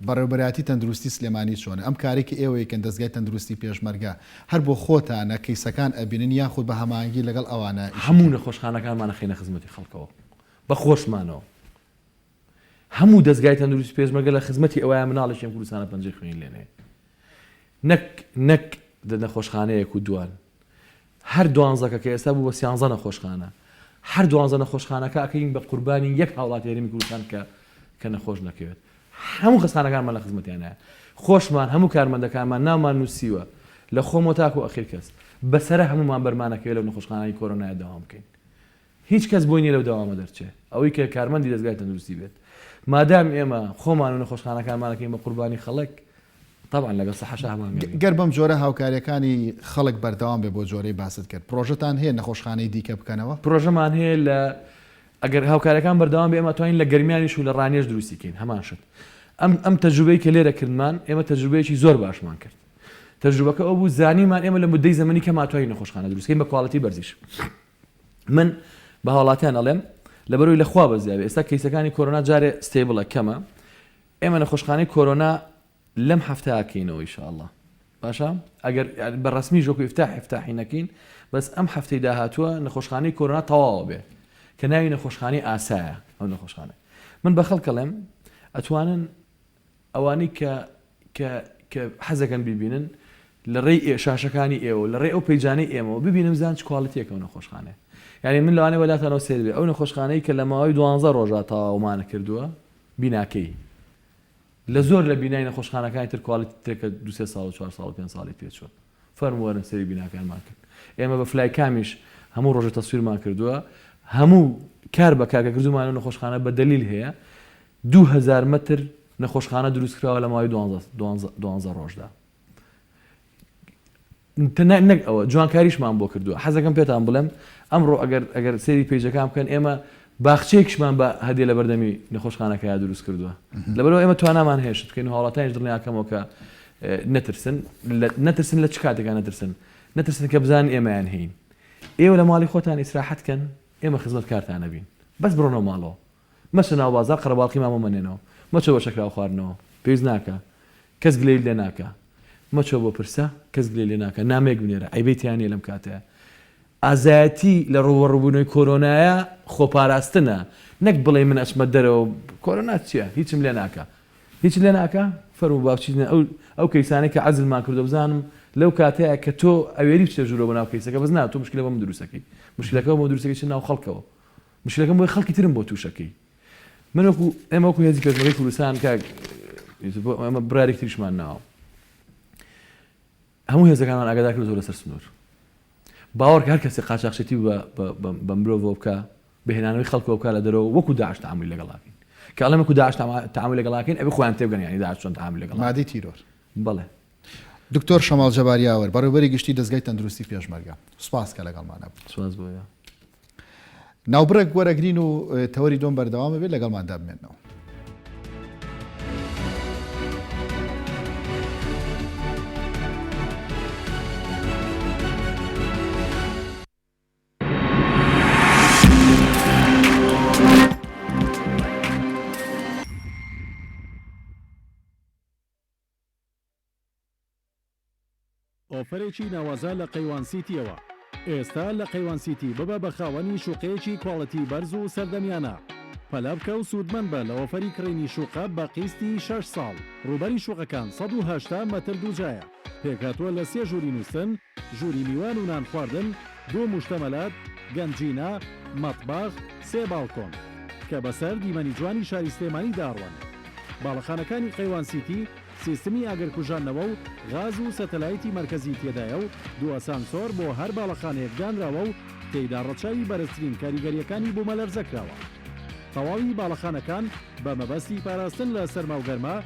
بەڕێوەبەرایەتی تەندروستی سلێمانی چۆنە؟ ئەم کارەی کە ئێوە ئەیکەن دەزگای تەندروستی پێشمەرگە هەر بۆ خۆتانە کەیسەکان ئەبینن یاخود بە هەماهەنگی لەگەڵ ئەوانە ئیشی هەموو کەن؟ نەخۆشخانەکانمان ئەخەینە خزمەتی خەڵکەوە بە خۆشمانەوە. هەموو دەزگای تەندروستی پێشمەرگە لە خزمەتی ئەوەیە مناڵێکی ئەم کوردستانە پەنجەی خوێنی لێ نەیە نەک نەک دە نەخۆشخانەیەک و دوان هەر دوانزەکە کە ئێستا بوو بە سیانزە نەخۆشخانە هەر دوانزە نەخۆشخانەکە ئەکەین بە قوربانی یەک هاوڵاتی هەرێمی کوردستان کە کە نەخۆش نەکەوێت هەموو خەستانەکانمان لە خزمەتیانە خۆشمان هەموو کارمەندەکانمان ناومان نووسیوە لە خۆمەوە تاکو ئەخیر کەس بەسەرە هەمومان بەرمانەکەوێت لەو نەخۆشخانەی کۆرۆنایە دەوام بکەین هیچ کەس بۆی نیە لەو دەوامە دەرچێ ئەوەی کە کارمەندی دەزگای تەندروستی بێت مادام ئێمە خۆمان و نەخۆشخانەکانمان ئەکەین بە قوربانی خەڵک تەبعەن لەگەڵ سەحەشا هەمان گەمین. گەر بەم جۆرە هاوکاریەکانی خەڵک بەردەوام بێ بۆ جۆرەی باست کرد پرۆژەتان هەیە نەخۆشخانەی دیکە بکەنەوە؟ پرۆژەمان هەیە لە ئەگەر هاوکاریەکان بەردەوام بێ ئێمە توانین لە گەرمیانیش و لە ڕانیەش دروستی کەین هەمان شت ئەم ئەم تەجروبەی کە لێرە کردمان ئێمە تەجروبەیەکی زۆر باشمان کرد تەجروبەکە ئەو بوو زانیمان ئێمە لە مدەی زەمەنی کەما توانین نەخۆشخانە دروست کەین بە quality بەرزیش. من بە هاوڵاتیان ئەڵێم لەبەرەوەی لە خوا بەزیابێ ئێستا کەیسەکانی کۆرۆنا جارێ stable ە کەمە ئێمە نەخۆشخانەی کۆرۆنا لەم هەفتە ئەکەینەوە ئیشاڵڵا باشە ئەگەر بە ڕەسمی ژۆکو ئیفتاح ئیفتاحی نەکەین بەس ئەم هەفتەی داهاتووە نەخۆشخانەی کۆرۆنا تەواوە بێ کە ناوی نەخۆشخانەی ئاسایە ئەو نەخۆشخانە من بە خەڵکەڵێم ئەتوانن ئەوانەی کە کە کە حەزەکەن بیبینن لە ڕێی ئێ شاشەکانی ئێوە لە ڕێی ئەو پەیجانەی ئێمەوە ببینن بزانن چ quality ێکە ئەو نەخۆشخانەیە یانی من لەوانەیە وەلاتانەوە سەیر بێ ئەو نەخۆشخانەی کە لە ماوەی دوانزە ڕۆژا تەواومانە کردووە بیناکەی لە زۆر لە بینای نەخۆشخانەکانی تر quality ترە کە دوو سێ ساڵ و چوار ساڵ و پێنج ساڵی پێ چووە فەرموو وەرن سەیری بیناکانمان کەن ئێمە بە flycam یش هەموو ڕۆژێ تەسویرمان کردووە هەموو کار بە کار کە کردوومانە نەخۆشخانە بە دەلیل هەیە 2000 مەتر نەخۆشخانە دروست کراوە لە ماوەی دوانزە ڕۆژدا. تەنها نەک ئەوە جوانکاریشمان بۆ کردووە حەزەکەم پێتان بڵێم ئەمڕۆ ئەگەر ئەگەر سەیری پەیجەکان بکەن ئێمە باخچەیەکیشمان بە هەدیە لە بەردەمی نەخۆشخانەکەیا دروست کردووە لەبەرئەوە ئێمە توانامان هەیە شت بکەین و هاوڵاتیانیش دڵنیاکەمەوە کە نەترسن نەترسن لە چ کاتێکا نەترسن نەترسن کە بزانن ئێمەیان هەین ئێوە لە ماڵی خۆتان ئیسراحەت کەن ئێمە خزمەتکارتان ئەبین بەس بڕۆنەوە ماڵەوە مەچە ناو بازاڕ قەرەباڵخی مامۆ مەنێنەوە. مەچۆ بۆ شەکراو خواردنەوە. پێویست ناکا. کەس گلەیت لێ ناکا. مەچۆ بۆ پرسە. کەس گلەی لێ ناکا. نامەیەک بنێرە. عەیبەی تیا نییە لەم کاتەیا. ئازایەتی لە ڕووبەڕووبوونەوەی کۆرۆنایا خۆپاراستنە. نەک بڵێی من ئەچمە دەرەوە. کۆرۆنا چییە؟ هیچم لێ ناکا. هیچت لێ ناکا؟ فەرموو با بچینە ئەو ئەو کەیسانەی کە عەزلمان کردووە بزانم لەو کاتەیا کە تۆ ئەوێری بچیتە ژوورەوە بۆ ناو کەیسەکە بەس نا تۆ مشکلە بۆ من دروست ئەکەی. مشکلەکە بۆ من دروست ئەکەی چ ناو خەڵکەوە. مشکلەکەم بۆیە خەڵکی ترم بۆ توشەکەی من وەکو ئێمە وەکو هێزی پێشمەرگەی کوردستان کاک یوسف ئێمە بڕیارێکی تریشمان ناوە هەموو هێزەکانمان ئاگادار کردووە لەسەر سنوور باوەڕکە هەر کەسێک قاچاخچێتی بە مرۆڤەوە بکە بە هێنانەوەی خەڵکەوە بکە لە دەرەوە وەکو داعش تعاملی لەگەڵاکەین کە ئەڵێم وەکو داعش تعاملی لەگەڵاکەین ئەبێ خۆیان تێبگەن یانی داعش چۆن تعاملی لەگەڵ مادەی تیرۆر بەڵێ دکتۆر شەماڵ جەبار یاوەر بەڕێوبەری گشتی دەزگای تەندروستی پێشمەرگە سوپاس کە لەگەڵمانە بوو سوپاس بۆ ئێوە. ناوبڕێک وەرەگرین و تەوەری دووەم بەردەوام ئەبێت لەگەڵماندا بمێنەوە. ئۆفەرێکی ناوازە لە قەیوان سیتیەوە. ئێستا لە قەیوان سیتی ببە بە خاوەنی شوقەیەکی quality بەرز و سەردەمیانە. پەلە بکە و سوودمەند بە لە ئۆفەری کڕینی شوقە بە قیستی شەش ساڵ. ڕووبەری شوقەکان 180 مەتر دووجایە. پێکهاتووە لە سێ ژووری نووستن، ژووری میوان و نان خواردن، دوو موشتەمەلات، گەنجینە، مەتبەخ، سێ باڵکۆن. کە بەسەر دیمەنی جوانی شاری سلێمانیدا ئەڕوانێت. باڵەخانەکانی قەیوان سیتی سیستمی ئاگرکوژاندنەوە و غاز و سەتەلایتی مەرکەزی تێدایە و دوو ئەسانسۆر بۆ هەر باڵەخانەیەک دانراوە و تێیدا ڕەچاوی بەرزترین کاریگەرییەکانی بوومەلەرزە کراوە. تەواوی باڵەخانەکان بە مەبەستی پاراستن لە سەرما و گەرما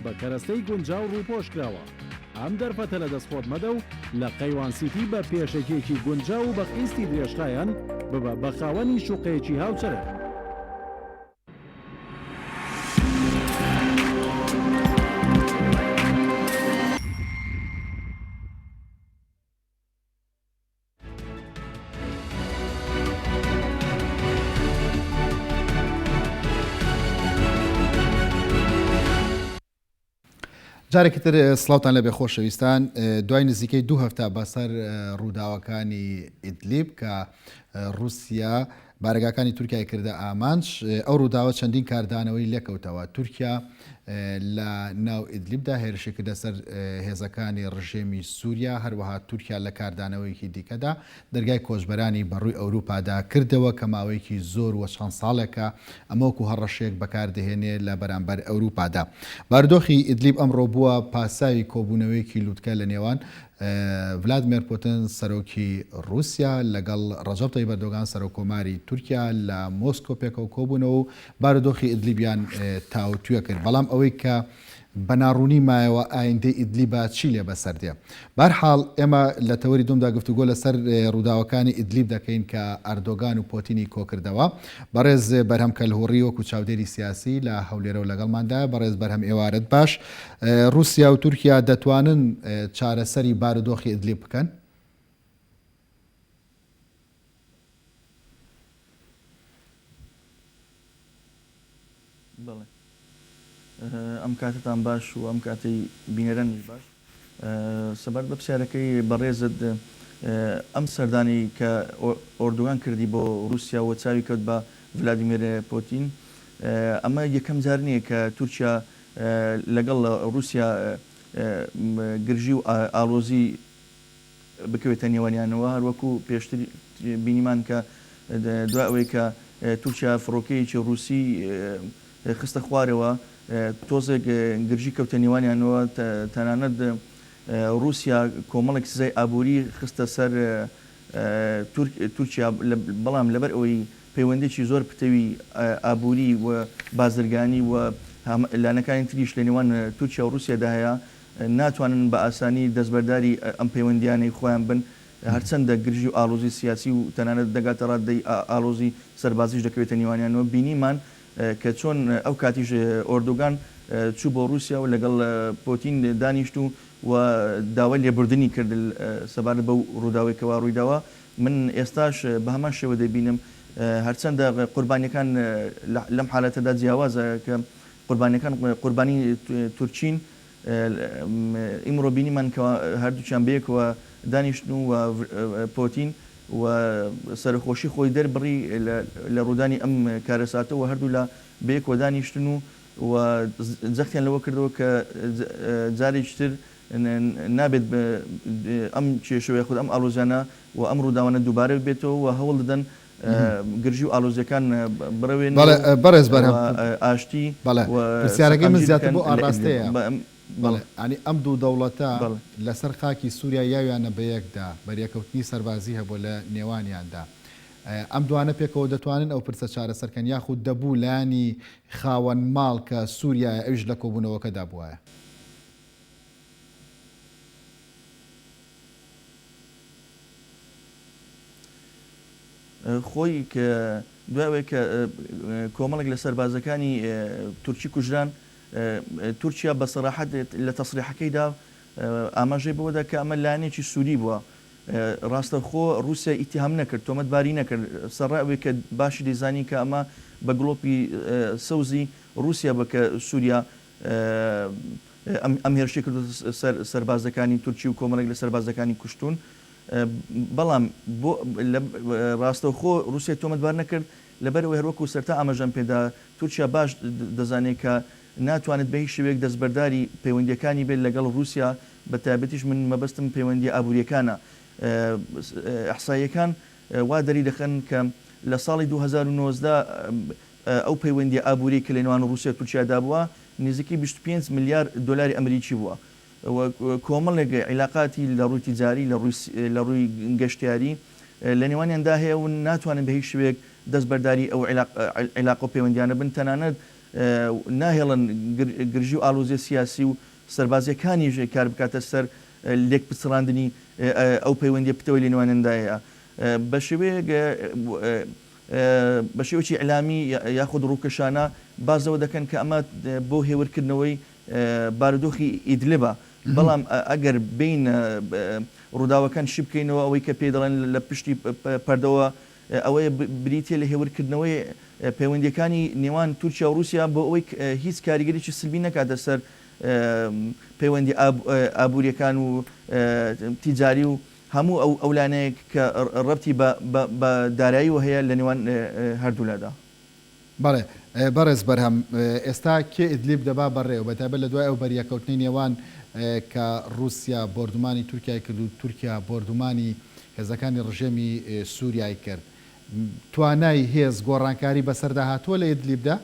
بە کەرەستەی گونجاو ڕووپۆش کراوە. ئەم دەرفەتە لەدەست خۆت مەدە و لە قەیوان سیتی بە پێشەکییەکی گونجاو و بە قیستی درێژخایەن ببە بە خاوەنی شوقەیەکی هاوچەرخ. جارێکی تر سڵاوتان لەبێ خۆشەویستان دوای نزیکەی دوو هەفتە بەسەر ڕووداوەکانی ئیدلیب کە ڕووسیا بارەگاکانی تورکیای کردە ئامانج، ئەو ڕووداوە چەندین کاردانەوەی لێکەوتەوە. تورکیا لە ناو ئیدلیبدا هێرشی کردە سەر هێزەکانی ڕژێمی سووریا، هەروەها تورکیا لە کاردانەوەیەکی دیکەدا دەرگای کۆچبەرانی بەڕووی ئەوروپادا کردەوە کە ماوەیەکی زۆر و چەند ساڵێکە ئەمە وەکو هەڕەشەیەک بەکاردەهێنێ لە بەرامبەر ئەوروپادا. بارودۆخی ئیدلیب ئەمڕۆ بووە پاساوی کۆبوونەوەیەکی لوتکە لە نێوان ڤلادمێر پوتن سەرۆکی ڕووسیا لەگەڵ ڕەجەب تەیب ئەردۆگان سەرۆک کۆماری تورکیا لە مۆسکۆ پێکەوە کۆبوونەوە و بارودۆخی ئیدلیبیان تاوتوێ کرد، بەڵام ئەوەی کە بە ناڕوونی مایەوە ئایندەی ئیدلیبە چی لێ بەسەر دێ؟ بەهەرحاڵ ئێمە لە تەوەری دووەمدا گفتوگۆ لەسەر ڕووداوەکانی ئیدلیب دەکەین کە ئەردۆگان و پۆتینی کۆکردەوە. بەڕێز بەرهەم کەلهوڕی وەکو چاودێری سیاسی لە هەولێرەوە لەگەڵماندایە. بەڕێز بەرهەم ئێوارەت باش. ڕووسیا و تورکیا دەتوانن چارەسەری بارودۆخی ئیدلیب بکەن؟ ئەم کاتەتان باش و ئەم کاتەی بینەرانیش باش. سەبارەت بە پرسیارەکەی بەڕێزت، ئەم سەردانەی کە ئۆردوگان کردی بۆ ڕووسیا و چاوی کەوت بە ڤلادیمێر پۆتین، ئەمە یەکەم جار نییە کە تورکیا لەگەڵ ڕووسیا گرژی و ئاڵۆزی بکەوێتە نێوانیانەوە، هەروەکو پێشتر بینیمان کە دوای ئەوەی کە تورکیا فڕۆکەیەکی ڕووسی خستە خوارەوە تۆزێک گرژی کەوتە نێوانیانەوە، تەنانەت ڕووسیا کۆمەڵێک سزای ئابووری خستە سەر تورکیا، بەڵام لەبەر ئەوەی پەیوەندیی زۆر پتەوی ئابووری و بازرگانی و لایەنەکانی تریش لە نێوان تورکیا و ڕووسیادا هەیە، ناتوانن بە ئاسانی دەستبەرداری ئەم پەیوەندییانەی خۆیان بن، هەرچەندە گرژی و ئاڵۆزی سیاسی و تەنانەت دەگاتە ڕاددەی ئاڵۆزی سەربازیش دەکەوێتە نێوانیانەوە، بینیمان کە چۆن ئەو کاتیش ئۆردوگان چوو بۆ ڕووسیا و لەگەڵ پۆتین دانیشت و و داوای لێبوردنی کرد سەبارەت بەو ڕووداوەی کەوا ڕوویداوە، من ئێستاش بە هەمان شێوە دەیبینم، هەرچەندە قوربانییەکان لەم حالەتەدا جیاوازە کە قوربانیەکان قوربانی تورکین، ئیمڕۆ بینیمان کە هەردووکیان بەیەکەوە دانیشتن و پۆتین و سەرەخۆشی خۆی دەربڕی لە ڕوودانی ئەم کارەساتە و هەردوولا بەیەکەوە دانیشتن و و جەختیان لەوە کردەوە کە جارێکی تر نابێت ئەم کێشە و یاخود ئەم ئاڵۆزیانە و ئەم ڕووداوانە دووبارە ببێتەوە و هەوڵ دەدەن گرژی و ئاڵۆزیەکان بڕەوێنن بەڵێ بەڕێز و بەرهەم ئاشتی بەڵێ و پرسیارەکەی من سەقامگیر زیاتر بکەن بۆ لە ئیدلب. ئاڕاستەیە بەڵێ بەڵێ یانی ئەم دوو دەوڵەتە بەڵێ. لەسەر خاکی سووریا یاویانە بەیەکدا بەریەکەوتنی سەربازی هەبووە لە نێوانیاندا ئەم دوانە پێکەوە دەتوانن ئەو پرسە چارەسەر کەن یاخود دەبوو لایەنی خاوەن ماڵ کە سووریایە ئەویش لە کۆبوونەوەکەدا بوایە؟ خۆی کە دوای ئەوەی کە کۆمەڵێک لە سەربازەکانی تورکی کوژران، تورکیا بە سەراحەت لە تەسریحەکەیدا ئاماژەی بەوەدا کە ئەمە لایەنێکی سوری بووە، ڕاستەوخۆ ڕووسیای ئیتیهام نەکرد، تۆمەتباری نەکرد، سەرەڕای ئەوەی کە باشی دەیزانی کە ئەمە بە گڵۆپی سەوزی ڕووسیا بووە کە سوریا ئەم هێرشەی کردۆتە سەر سەربازەکانی تورکی و کۆمەڵێک لە سەربازەکانی کوشتوون، بەڵام بۆ ڕاستەوخۆ ڕووسیای تۆمەتبار نەکرد، لەبەرئەوەی هەروەکو سەرتا ئاماژەم پێدا تورکیا باش دەزانێت کە ناتوانێت بە هیچ شێوەیەک دەستبەرداری پەیوەندییەکانی بێت لەگەڵ ڕووسیا، بە تایبەتیش من مەبەستم پەیوەندییە ئابوورییەکانە. ئیحساییەکان وا دەریدەخەن کە لە ساڵی 2019 ئەو پەیوەندییە ئابووریەی کە لە نێوان ڕووسیا و تورکیادا بووە نزیکەی 25 ملیار دۆلاری ئەمریکی بووە و کۆمەڵێک عیلاقاتی لە ڕووی تیجاری، لە ڕووی لە ڕووی گەشتیاری لە نێوانیاندا هەیە و ناتوانن بە هیچ شێوەیەک دەستبەرداری ئەو عیلاقە و پەیوەندیانە بن، تەنانەت ناهێڵن گرژی و ئاڵۆزیە سیاسی و سەربازیەکانیش کار بکاتە سەر لێکپچڕاندنی ئەو پەیوەندیە پتەوەی لە نێوانیاندا هەیە. بە شێوەیەک بە شێوەیەکی ئیعلامی یاخود ڕووکەشانە باس لەوە دەکەن کە ئەمە بۆ هێورکردنەوەی بارودۆخی ئیدلبە، بەڵام ئەگەر بێین ڕووداوەکان شی بکەینەوە ئەوەی کە پێی دەڵێن لە پشتی پەردەوە ئەوەیە بریتیە لە هێورکردنەوەی پەیوەندیەکانی نێوان تورکیا و ڕووسیا بۆ ئەوەی هیچ کاریگەریی سلبی نەکاتە سەر پەیوەندی ئابووریەکان و تیجاری و هەموو ئەو ئەو لایەنەیەک کە ڕەبتی بە بە بە داراییەوە هەیە لە نێوان هەردوولادا. بەڵێ بەڕێز بەرهەم، ئێستا کێ ئیدلیب دەبا بەڕێوە، بەتایبەت لە دوای ئەو بەریەکەوتنەی نێوان کە ڕووسیا بۆردومانی تورکیای کرد و تورکیا بۆردومانی هێزەکانی ڕژێمی سووریای کرد، توانای هێز گۆڕانکاری بەسەردا هاتووە لە ئیدلیبدا؟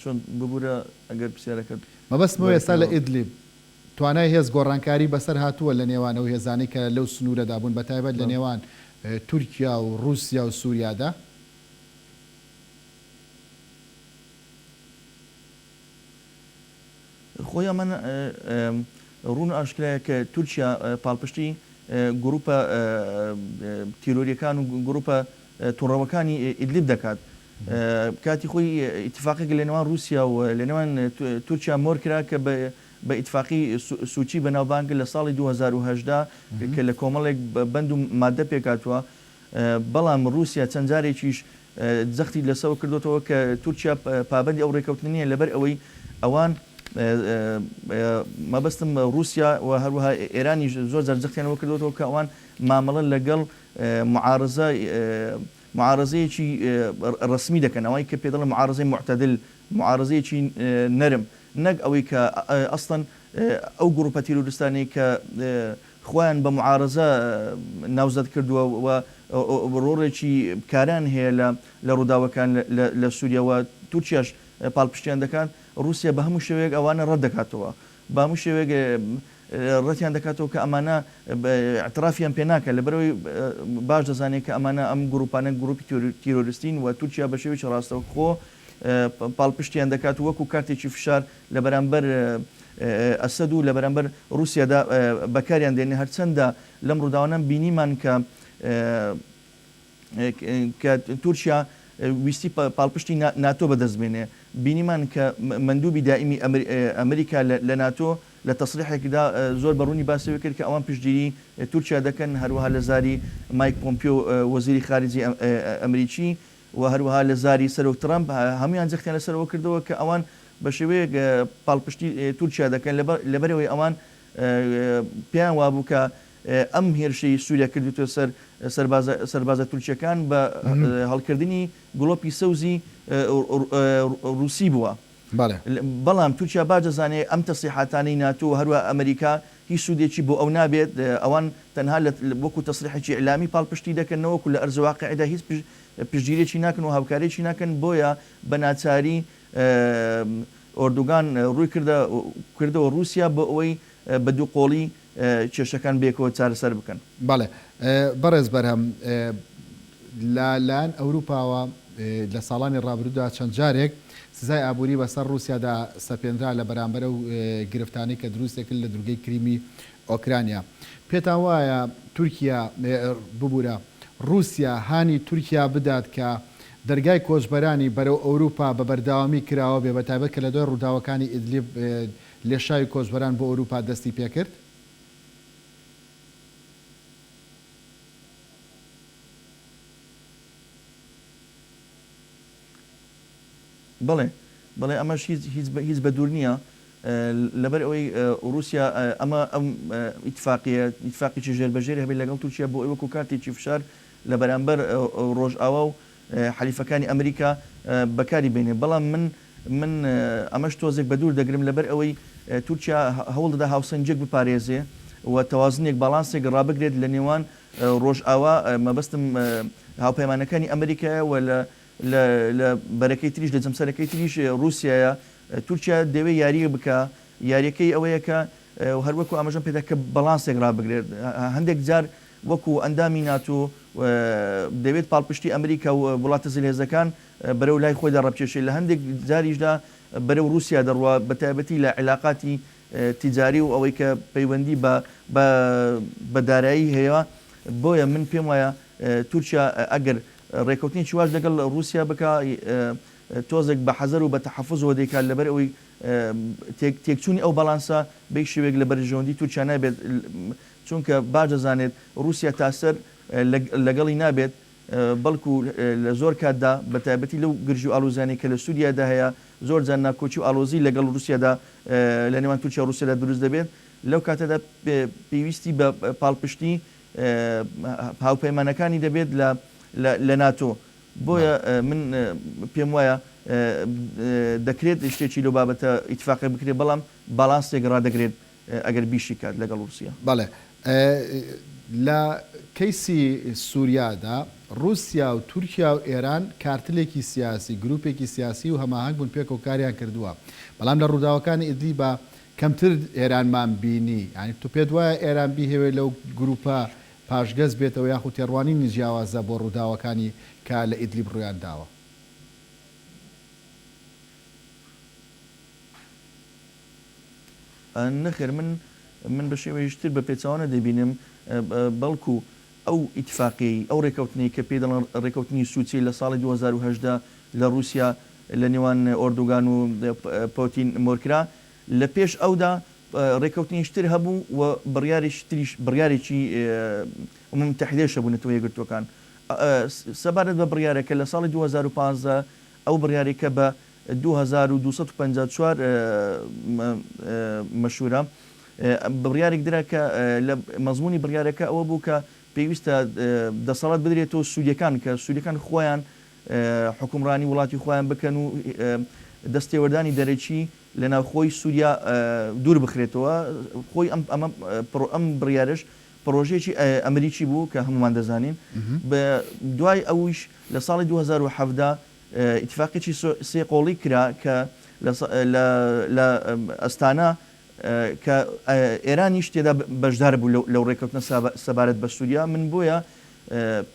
چۆن ببورە ئەگەر پرسیارەکەت مەبەستم ئەوەیە ئێستا لە دووبارە ئیدلیب توانای هێز گۆڕانکاری بەسەر هاتووە لە نێوان ئەو هێزانەی کە لەو سنوورەدا بوون بەتایبەت لە بەڵێ. نێوان تورکیا و ڕووسیا و سووریادا؟ خۆی ئەمە ڕوون و ئاشکرایە کە تورکیا پاڵپشتی گروپە تیرۆریەکان و گروپە توندڕەوەکانی ئیدلیب دەکات. کاتی خۆی ئیتیفاقێک لە نێوان ڕووسیا و لە نێوان تورکیا مۆر کرا کە بە بە ئیتفاقی سوچی بەناوبانگە لە ساڵی 2018 کە لە کۆمەڵێک بەند و ماددە پێکهاتووە، بەڵام ڕووسیا چەند جارێکیش جەختی لەسەوە کردۆتەوە کە تورکیا پابەندی ئەو ڕێکەوتنە نییە لەبەر ئەوەی ئەوان مەبەستم ڕووسیا و هەروەها ئێرانیش زۆر جار جەختیان لەوە کردۆتەوە کە ئەوان مامەڵە لەگەڵ معارزە معارزەیەکی ڕەسمی دەکەن ئەوەی کە پێ دەڵێن معارزەی معتدل معارزەیەکی نەرم نەک ئەوەی کە ئەسڵەن ئەو گروپە تیرۆریستانەی کە خۆیان بە معارەزە ناوزەد کردووە و ڕۆڵێکی کارایان هەیە لە لە ڕووداوەکان لە سووریا و تورکیاش پاڵپشتیان دەکات، ڕووسیا بە هەموو شێوەیەک ئەوانە ڕەت دەکاتەوە. بە هەموو شێوەیەک ڕەتیان دەکاتەوە کە ئەمانە ئیعترافیان پێ ناکات، لەبەرئەوەی باش دەزانێت کە ئەمانە ئەم گرووپانە گرووپی تیرۆریستین و تورکیا بە شێوەیەکی ڕاستەوخۆ پاڵپشتیان دەکات و وەکوو کارتێکی فشار لە بەرامبەر ئەسەد و لە بەرامبەر ڕووسیادا بەکاریان دێنێ، هەرچەندە لەم ڕووداوانە بینیمان کە کە تورکیا ویستی پاڵپشتی ناتۆ بەدەست بێنێ، بینیمان کە مەندوبی دائیمی ئەمریکا لە ناتۆ لە تەسریحێکدا زۆر بە ڕوونی باسی ئەوەی کرد کە ئەوان پشتگیری تورکیا دەکەن، هەروەها لە زاری مایک پۆمپیۆ وەزیری خارجی ئەمریکی و هەروەها لە زاری سەرۆک ترەمپ هەموویان جەختیان لەسەر ئەوە کردەوە کە ئەوان بە شێوەیەک پاڵپشتی تورکیا دەکەن لەبەرئەوەی ئەوان پێیان وابوو کە ئەم هێرشەی سووریا کردووتە سەر سەربازە تورکییەکان بە هەڵکردنی گڵۆپی سەوزی ڕووسی بووە. بەڵام تورکیا باش دەزانێت ئەم تەسریحاتانەی ناتۆ و هەروەها ئەمریکا هیچ سوودێکی بۆ ئەو نابێت، ئەوان تەنها وەکو تەسریحێکی ئیعلامی پاڵپشتی دەکەن نەوەکو لە ئەرز واقیعدا هیچ پشتگیریەکی ناکەن و هاوکاریەکی ناکەن، بۆیە بە ناچاری ئۆردوگان ڕووی کردە کردەوە ڕووسیا بۆ ئەوەی بە دووقۆڵی کێشەکان بەیەکەوە چارەسەر بکەن. بەڵێ بەڕێز بەرهەم، لە لایەن ئەوروپاوە لە ساڵانی ڕابردوودا چەند جارێک سزای ئابووری بەسەر ڕووسیادا سەپێنرا لە بەرامبەر ئەو گرفتانەی کە دروستیکرد لە دورگەی کریمی ئۆکرانیا. پێتان وایە تورکیا، ببورە، ڕووسیا هانی تورکیا بدات کە دەرگای کۆچبەرانی بەرەو ئەوروپا بە بەردەوامی کراوە بێ، بەتایبەت کە لە دوای ڕووداوەکانی ئیدلیب لێشاوی کۆچبەران بۆ ئەوروپا دەستی پێکرد؟ بەڵێ بەڵێ ئەمەش هیچ هیچ هیچ بەدوور نییە لەبەر ئەوەی ڕووسیا ئەمە ئەم ئیتفاقیە ئیتفاقێکی ژێر بەژێر هەبێت لەگەڵ تورکیا بۆ ئەوەی وەکو کارتێکی فشار لە بەرامبەر ڕۆژئاوا و حەلیفەکانی ئەمریکا بەکاری بێنێ بەڵام من من ئەمەش تۆزێک بەدوور دەگرم لەبەر ئەوەی تورکیا هەوڵ دەدا هاوسەنگیەک بپارێزێ و تەوازنێک باڵانسێک ڕابگرێت لە نێوان ڕۆژئاوا مەبەستم هاوپەیمانەکانی ئەمریکایە و لە لە لە بەرەکەی تریش لە جەمسەرەکەی تریش ڕووسیایە تورکیا دەیەوێت یارییەک بکا یارییەکەی ئەوەیە کە هەر وەکو ئاماژەم پێدا کە بەڵانسێک ڕابگرێت هەندێک جار وەکو ئەندامی ناتۆ دەیەوێت پاڵپشتی ئەمریکا و وڵاتە زلهێزەکان بەرەو لای خۆیدا ڕابکێشێت لە هەندێک جاریشدا بەرەو ڕووسیا دەڕوا بە تایبەتی لە عیلاقاتی تیجاری و ئەوەی کە پەیوەندی بە بە بە دارایی هەیە بۆیە من پێم وایە تورکیا ئەگەر ڕێکەوتنێکی واش لەگەڵ ڕووسیا بکا تۆزێک بە حەزەر و بە تەحەفوزەوە دەیکات لەبەر ئەوەی تێکچوونی ئەو باڵانسە بە هیچ شێوەیەک لە بەرژەوەندی تورکیا نابێت چونکە باش دەزانێت ڕووسیا تاسەر لەگەڵی نابێت بەڵکو لە زۆر کاتدا بە تایبەتی لەو گرژی و ئاڵۆزیانەی کە لە سووریادا هەیە زۆر جار ناکۆکی و ئاڵۆزی لەگەڵ ڕووسیادا لە نێوان تورکیا و ڕووسیادا دروست دەبێت لەو کاتەدا پێویستی بە پاڵپشتی هاوپەیمانەکانی دەبێت لە لە ناتۆ بۆیە من پێم وایە دەکرێت شتێکی لەو بابەتە ئیتفاقێک بکرێت بەڵام باڵانسێک ڕادەگرێت ئەگەر بیشی کات لەگەڵ ڕووسیا. بەڵێ لە کەیسی سوریادا ڕوسیا و تورکیا و ئێران کارتلێکی سیاسی، گروپێکی سیاسی و هەماهەنگ بوون پێکەوە کاریان کردووە، بەڵام لە ڕووداوەکانی ئیدلیبا کەمتر ئێرانمان بینی، یانی تۆ پێت وایە ئێران بیهەوێ لەو گروپە پاشگەز بێتەوە یاخود تێڕوانینی جیاوازە بۆ ڕووداوەکانی کە لە ئیدلیب ڕوویان داوە؟ نەخێر من من بە شێوەیەکی تر بە پێچەوانە دەیبینم بەڵکو ئەو ئیتفاقیەی ئەو ڕێکەوتنەی کە پێی دەڵێن ڕێکەوتنی سوچی لە ساڵی 2018 لە ڕووسیا لە نێوان ئۆردوگان و پۆتین مۆرکرا لە پێش ئەودا. ڕێککەوتنیش تر هەبوو و بڕیارێکی تریش بڕیارێکی ئومم متحدەش هەبوو نەتەوە یەکگرتووەکان سەبارەت بە بڕیارەکە لە ساڵی 2015 ئەو بڕیارەی کە بە 2254 مەشهورە بڕیارێک درا کە لە مەزموونی بڕیارەکە ئەوە بوو کە پێویستە دەسەڵات بدرێتەوە سووریەکان کە سووریەکان خۆیان حوکمڕانی وڵاتی خۆیان بکەن و دەستێوەردانی دەرەکی لە ناوخۆی سووریا دوور بخرێتەوە. خۆی ئەم ئەمە ئەم بڕیارەش پڕۆژەیەکی ئەمریکی بوو کە هەموومان دەزانین. دوای ئەویش لە ساڵی 2017 ئیتیفاقێکی سێ قۆڵی کرا کە لە لە ئەستانە کە ئێرانیش تێدا بەشدار بوو لەو ڕێککەوتنە سەبارەت بە سووریا. من بۆیە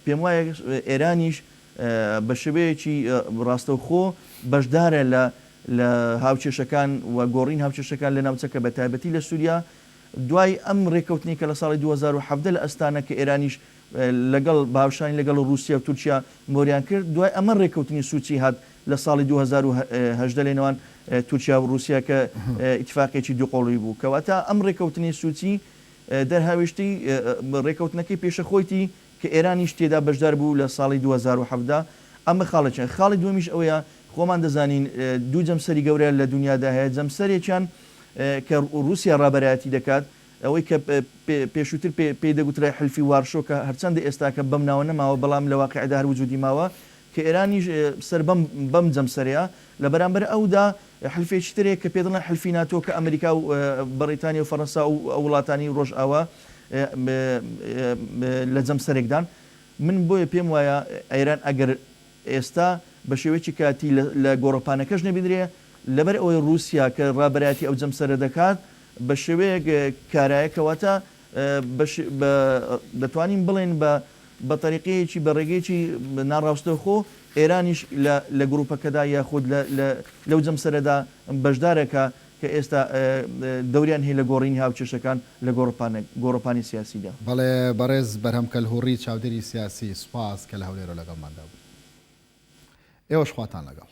پێموایە ئێرانیش بە شێوەیەکی ڕاستەوخۆ بەشدارە لە لە هاوکێشەکان و گۆڕین هاوکێشەکان لە ناوچەکە بە تایبەتی لە سووریا. دوای ئەم ڕێککەوتنەی کە لە ساڵی 2017 لە ئەستانە کە ئێرانیش لەگەڵ بە هاوشانی لەگەڵ ڕووسیا و تورکیا مۆریان کرد، دوای ئەمە ڕێککەوتنی سوچی هات لە ساڵی 2018 لە نێوان تورکیا و ڕووسیا کە ئیتفاقێکی دووقۆڵی بوو. کەواتە ئەم ڕێککەوتنەی سوچی دەرهاوێشتەی ڕێککەوتنەکەی پێشەخۆیتی کە ئێرانیش تێدا بەشدار بوو لە ساڵی 2017. ئەمە خاڵێکیان. خاڵی دووەمیش ئەوەیە خۆمان دەزانین دوو جەمسەری گەورە لە دونیادا هەیە، جەمسەرێکیان کە ڕووسیا ڕابەرایەتی دەکات، ئەوەی کە پێشووتر پێی دەگوترا حلفی وارشۆ کە هەرچەندە ئێستاکە بەم ناوە نەماوە بەڵام لە واقیعدا هەر وجودی ماوە کە ئێرانیش سەر بەم بەم جەمسەرەیە. لە بەرامبەر ئەودا حلفێکی تر هەیە کە پێ دەڵێن حلفی ناتۆ کە ئەمریکا و بەڕیتانیا و فەرەنسا و ئەو وڵاتانی ڕۆژئاوا لە جەمسەرێکدان. من بۆیە پێم وایە ئێران ئەگەر ئێستا بە شێوەیەکی کاتی لە گۆڕەپانەکەش نەبینرێ، لەبەر ئەوەی ڕووسیا کە ڕابەرایەتی ئەو جەمسەرە دەکات بە شێوەیەک کارایە کەواتە بە دەتوانین بڵێین بە بە تەریقەیەکی بە ڕێگەیەکی ناڕاستەوخۆ ئێرانیش لە لە گرووپەکەدا یاخود لە لە لەو جەمسەرەدا بەشدارە کە کە ئێستا دەوریان هەیە لە گۆڕینی هاوکێشەکان لە گۆڕەپانە گۆڕەپانی سیاسیدا. بەڵێ بەڕێز بەرهەم کەلهوڕی چاودێری سیاسی سوپاس کە لە هەولێرەوە لەگەڵماندا بووی. ئێوەش خواتان لەگەڵ.